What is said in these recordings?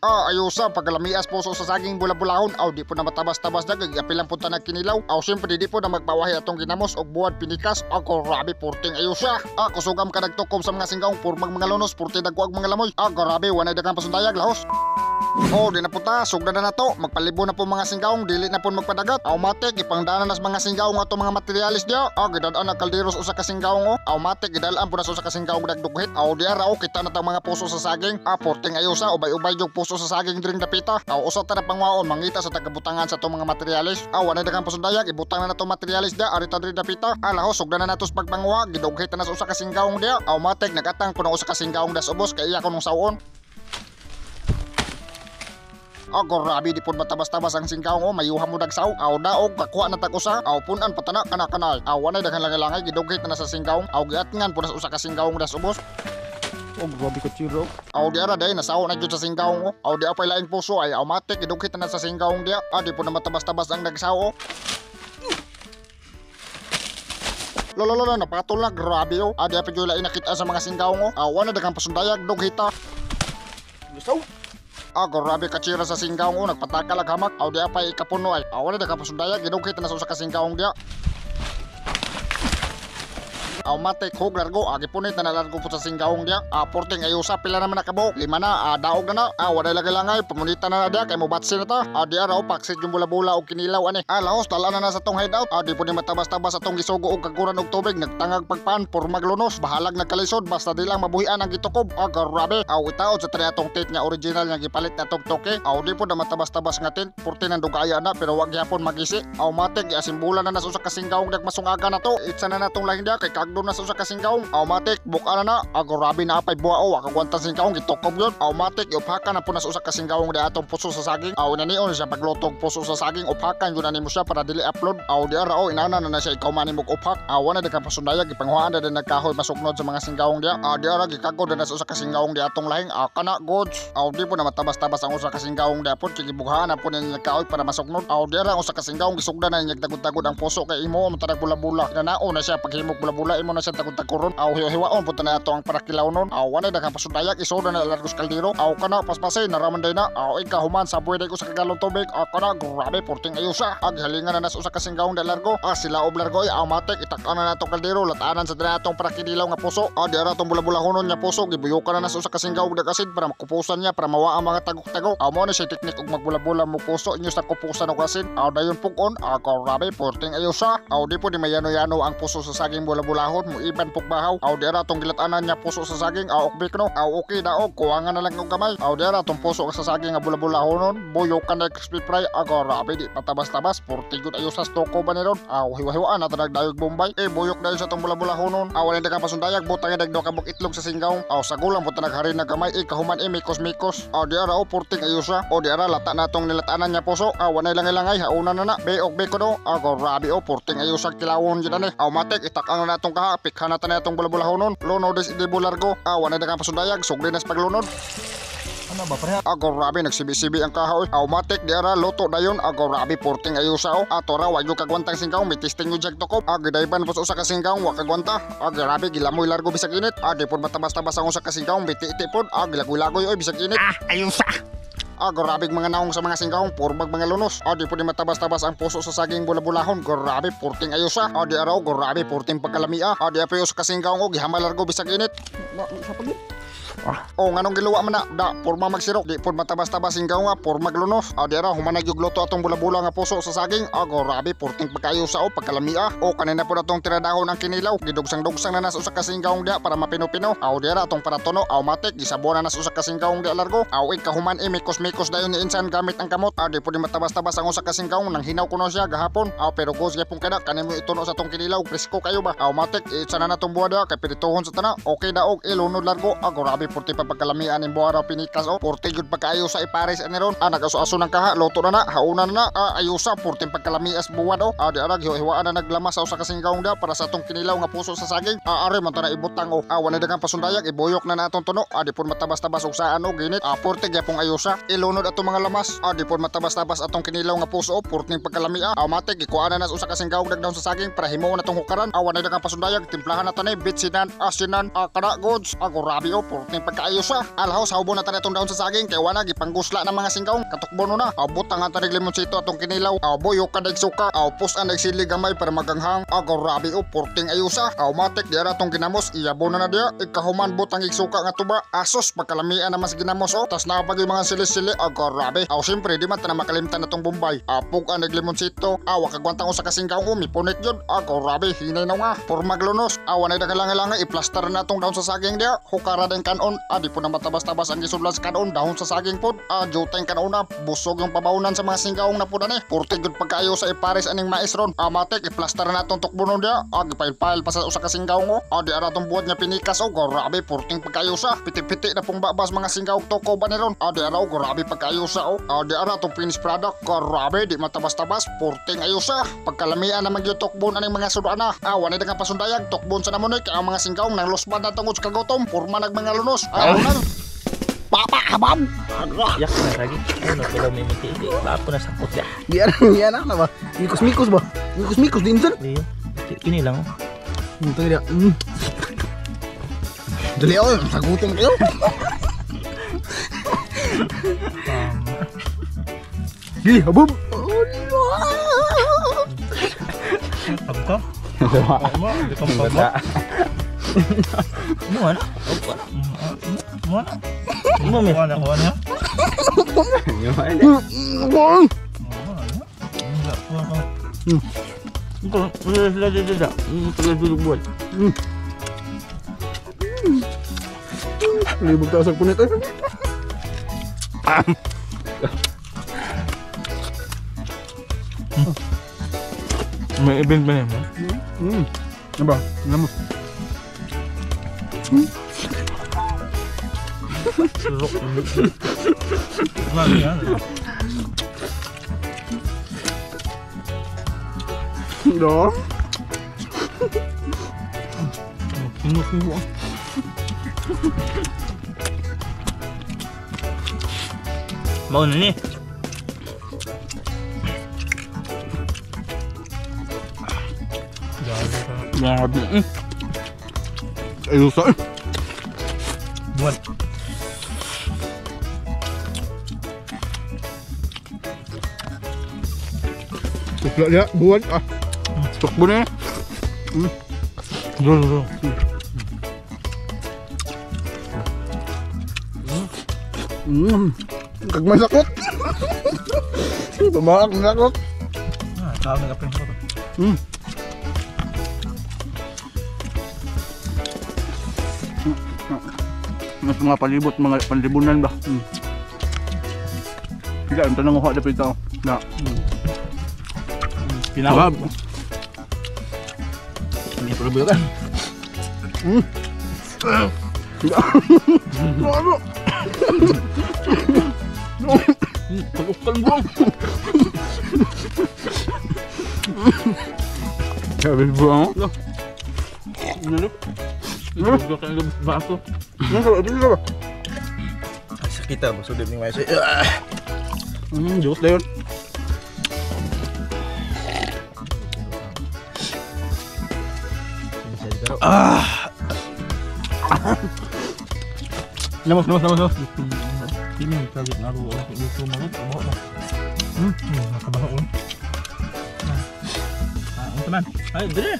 Ah, ayusa pagkalamias puso sa saging bula-bulahon. Aw, di po na matabas-tabas na giapilang punta na kinilaw. Aw, siyempre di po na magpawahi atong ginamos og buwad pinikas. Ako grabe purting ayusa. Ah, kusugam ka nagtukob sa mga singgaong purmag mga lunos, purti dagwag mga lamoy. Ah, grabe wanay daghang pasundayag lahos. Oh, di na po ta, sugda na nato. Magpalibo na po mga singgaong, dili na po magpadagat. Automatic, ipangdana na sa mga singgaong ato mga materialis diya. Ah, gidad-an ang kalderos usa ka singgaong oh. Automatic, gidal-an po na sa usa ka singgaong dagdughit. Aw, di ara oh, kita na tang mga puso sa saging. Ah, porting ayusa, ubay-ubay yung puso sa saging dring dapita. Aw, usa ta na pangwaon, mangita sa tagabutangan sa atong mga materialis. Aw, wanay daghang pasundayag, ibutang na nato materialis diya, arita diri dapita. Ah, lahos, sugda na nato sa pagpanguha, gidughit na sa usa ka singgaong diya. Automatic, nagatang ko na usa ka singgaong das ubos, kay iya ko nung sawon. Ah, grabe di pud matabas-tabas ang singkaong oh, mayuha mo dagsaw. Aw daog kakuha na tag usa. Aw punan patana kana kanay. Aw wanay daghan langay-langay gidugit na sa singkaong. Aw giatngan pud sa usa ka singkaong das ubos. Oh, grabe ka chiro. Aw di ara day nasaw na jud sa singkaong oh. Aw di apay laing puso ay automatic gidugit na sa singkaong dia. Ah, di pud na matabas-tabas ang dagsaw oh. Lolo lolo napatol na grabe oh. Ah, di apay jud laing nakita sa mga singkaong oh. Aw wanay daghang pasundayag dughita. Gusto? Ah, grabe kachira sa singkaong oh, nagpatakal ag hamak. Aw di apay ikapuno ay. Aw wala daghang pasundayag gidugit na sa usa ka singkaong dia. Aw matik hog largo, agi punit na nalargo po sa singgaong dia. Ah, porting ayusa pila naman nakabuok. Lima na, ah, daog na na. Ah, walay lagay langay, pamunita na na dia kay mobatsi na ta. Ah, di araw paksit yung bula-bula og kinilaw ani. Ah, lahos tala na na sa tong hideout. Ah, di po ni matabas-tabas atong gisugo og kaguran og tubig, nagtangag pagpan, pormag lunos, bahalag nagkalisod basta di lang mabuhian ang gitukob. Ah, grabe. Aw itaod sa tani atong tent nga original nga gipalit na atong toke. Aw di po na matabas-tabas nga tent, porte nang dugaya na pero wag gyapon magisi. Aw matik giasimbulan na na sa usa ka singgaong nagmasungaga na to. Itsa na natong lahing dia kay kagdo na sa usa ka singkaong. Automatic buka na na. Grabe na apay buwa o wakagwantan singkaong gitukob yun. Automatic iupakan na po na sa usa ka singkaong di atong puso sa saging. Aw inanion siya paglutog puso sa saging, upakan yun na nimo siya para dili upload. Aw di ara o inana na na siya ikaw man nimog upak. Aw na di ka pasundayag ipanghuhaan na din nagkahoy masuknod sa mga singkaong dia. Aw di ara gikagod na sa usa ka singkaong di atong lahing. Aw kana goods. Aw di po na matabas-tabas ang usa ka singkaong di apod kay gibughana po niya nagkahoy para masuknod. Aw di ara ang usa ka singkaong gisugda na niya tagod-tagod ang puso kay imo mo tanag bula-bula. Inanao na siya paghimog bula-bula imo na siya tagod-taguron. Aw hiwa-hiwaon po na ato ang parakilaw nun. Aw wanay daghang pasundayag isoda na largos kaldero. Aw kana paspasay naraman day na. Aw ikahuman sa buhay ko sa kagalon tubig. Aw kana grabe porting ayusa. Ag halingan na nas usa ka singgaong da largo. Ah sila ob largo ay automatic itak-an na natong kaldero lataanan sa diri atong parakidilaw nga puso. Ah di ara atong bula-bulahonon nga puso gibuyukan na nas usa ka singgaong dagasid para makupusan niya para mawa ang mga tagok-tagok. Aw mo na siya teknik og magbula-bula mo puso inyo sa kupusan og asin. Aw dayon pug-on. Aw grabe porting ayusa. Aw di po di mayano-yano ang puso sa saging bula-bulahon mo iban pug bahaw. Aw di ara atong gilatanan niya puso sa saging. Aw okbik no. Aw okay daog kuwangan na lang og gamay. Aw di ara atong puso sa saging nga bula-bulahonon buyukan na crispy fry. Aw grabe di patabas-tabas porting gud ayusa stoko ba ni ron. Aw hiwa-hiwaan na tanag dayog Bombay. Eh buyok dayon sa atong bula-bulahonon. Aw wala daghang pasundayag butang dag duha ka buok itlog sa singgaong. Aw sagulang po tanag hari na gamay. Eh kahuman eh mikos-mikos. Aw di ara o porting ayusa. O di ara lata na atong nilatanan niya puso. Aw wanay langay-langay hauna na na. Beok beko do. Aw grabe o porting ayusa kilawon jud ani. Aw matik itak-ang na natong kaha pikhan na ta atong bula-bulahonon. Lunod is di bulargo. Aw wanay daghang pasundayag sugdi na sa paglunod. Ano ba pareha? Aw grabe nagsibi-sibi ang kaha oy. Aw matik di ara luto dayon. Aw grabe porting ayusa o. Ato ra wa gyud kagwantang singkaong may testing gyud jag tukop. Aw gidayban po sa usa ka singkaong wa kagwanta. Aw grabe gilamoy largo bisag init. Aw di pod matabas-tabas ang usa ka singkaong biti-iti pod. Aw gilagoy-lagoy oy bisag init. Ah, ayusa. Ah, grabe mga naong sa mga singkaong, purbag mga lunos. Ah, di po di matabas-tabas ang puso sa saging bula-bulahon. Grabe, purting ayusa. Ah, di araw, grabe, purting pagkalamia. Ah, di apayo sa kasingkaong o, gihamalargo bisag init. Na, sa pagid. O, nganong giluwa man na, da, purma magsirok. Di po matabas-tabas singkaong nga, purmag lunos. Ah, di araw, humanag yung luto atong bula-bula nga puso sa saging. Ah, grabe, purting pagkaayusa o, pagkalamia. O, kanina po na atong tiradahon ang kinilaw. Gidugsang-dugsang na nasa usa ka singkaong dia para mapino-pino. Aw, di ara, atong paratono, automatic, gisabuan na nasa usa ka singkaong dia largo. Aw, ikahuman, eh, mikos-mikos dayon ni insan gamit ang kamot. Ah, di po di matabas-tabas ang usa ka singkaong nang hinaw kuno siya gahapon. Aw, pero gos gyapon kada kanimo ituno sa atong kinilaw, presko kayo ba? Automatic, itsa na natong buwada kay pirituhon sa tana. Okay daog, ilunod largo. Ah, grabe purti pa pagkalamian ning buwa raw pinikas o. Purti gyud pagkaayo sa ipares ani ron. Ah, nagaso-aso ng kaha, luto na na, hauna na na. Ah, ayusa purti pagkalamias buwad o. Ah, di ara hiwa-hiwaan na naglamas sa usa ka singkaong da para sa atong kinilaw nga puso sa saging. Ah, are man ta na ibutang o. Ah, wala daghang pasundayag, ibuyok na na atong tuno. Ah, di pud matabas-tabas og saan o ginit. Ah, purti gyapong ayusa. Ilunod atong mga lamas. Ah, di pud matabas-tabas atong kinilaw nga puso o. Purting pagkalamia. Ah, matik gikuha na na sa usa ka singkaong dagdaon sa saging para himuon atong hukaran. Ah, wala daghang pasundayag, timplahan na tani, bitsinan, asinan, ah, kana goods. Ah, grabe o, purting pagkaayos sa. Alhaw sa hubo na ta itong dahon sa saging kay wala gipanggusla ng mga singkaong katukbo na. Butang ang tanig limonsito atong kinilaw. Boyo ka dag suka. Pus-an nag sili gamay para maganghang. Grabe o porting ayusa. Matik diara atong ginamos iyabo na na diya. Ikahuman butang igsuka nga tuba. Asos pagkalamian naman sa ginamos o. Tas napag yung mga sili-sili. Grabe. Siyempre di man ta na makalimtan na tong Bombay. Pug-an nag limonsito. Wakagwantang usa ka singkaong umi punit yun. Grabe hinay na nga. Pormaglunos. Wanay dagang i-plaster na atong dahon sa saging diya. Hukara din kanon. Di po na matabas-tabas ang gisudlan sa kanon dahon sa saging pod. Juteng kanon na busog yung pabaunan sa mga singkaong na po na ni. Purti gud pagkaayo sa ipares aning mais ron. Matik i-plaster na atong tukbonon diya. Gipail-pail pa sa usa ka singkaong o. Di ara atong buhat nga pinikas o. Grabe purting pagkaayo sa. Piti-piti na pong babas mga singkaong toko ba ni ron. Di ara o grabe pagkaayo sa o. Di ara atong finished product. Grabe di matabas-tabas purting ayo sa. Pagkalamian na magyutokbon aning mga sudana. Wanay dagang pasundayag tukbon sa namonik ang mga singkaong nang losbad na tungod sa kagutom. Purma nag mga lunos. Nang Papa habab. Yak na lagi. Ano pero may munti. Bapo na sakot ya. Giyan na ba? Mikos-mikos ba? Mikos-mikos din sir. Kini lang. Ito dia. Dali ako, sagutom kayo. Gi, habab. Abka. Mo ana. Mo ana. Mo mi. Ana ko ana. Buat. Libog tayo sa punit. May event ba naman? Ano ba? Ano mo? Đó. Mau na ni. Grabe. Ayos sa. Buat. Tukla dia buat ah. Tukbo na. Dulu. Kagmasakot. Tumaak masakot. Ah, tao nagapin ko. Mas mga palibot, mga panlibunan ba? Hindi, ang tanong ko dapat ito. Na. Pinawag. Hindi problema kan. Pag-ukal buong. Sabi buong? Ano? Baso. Ano ba? Sakit ah, masudib ni mais. Diyos na yun. Ah! Namos. Ini target naru dito malut abaho na. Nakabaho ko. Ah, unta man. Ay, dire.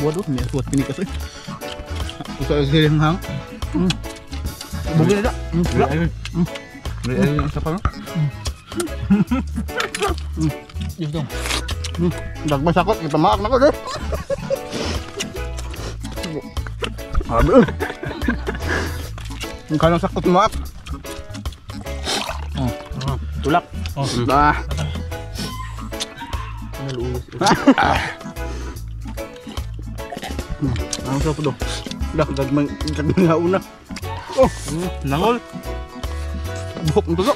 Waduh, ini buat ini kasih. Usah siring hang. Mungkin ada. Beli siapa lo? Dito. Nagmasakot, kita maak na ko deh. Aduh. Kalau sakot maak. Tulak. Oh. Dah. Ang sarap do. Dah, gagmay una. Oh, nangol. Buhok ng tulo.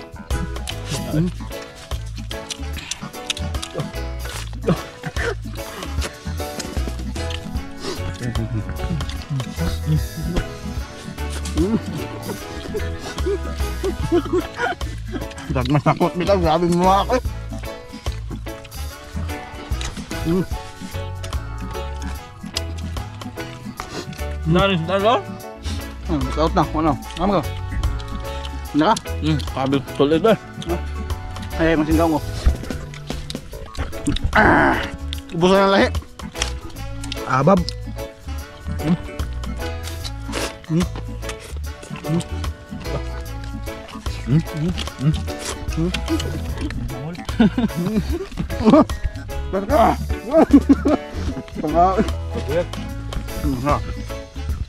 Gagmasakot bitaw, grabe mo ako. Naris na lo? Out na, ano? Ano ka? Naka? Kabil tuloy ba? Ay, masinggaw ko. Ubusan na lahi. Abab.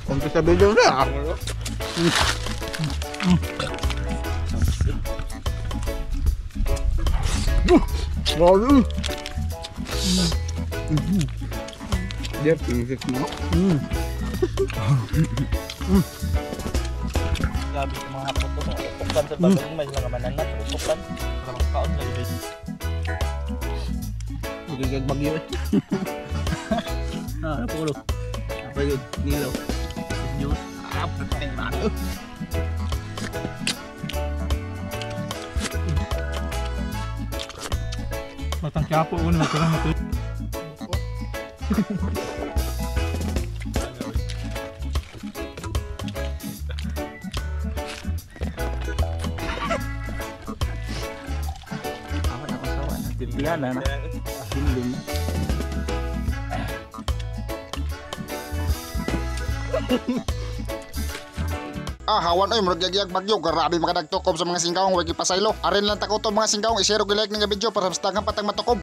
Konti sa video na. Dia pinisik mo. Grabe sa mga hapot to. Utukan sa bagong may mga mananat. Utukan. Para magkaon lagi. Magigag bagyo eh. Ah, ano po? Apa yun? Nilaw. Diyos. Ah, patay na. Batang Quiapo ko naman ito lang natin. Ako na kasawa na. Timplana na. Timlim. Ah, hawan oy, murag yag bagyo, grabe makadagtukob sa mga singkaong way gipasaylo. Arin lang takoto mga singkaong, i-share og like ning video para sa daghang patang matukob.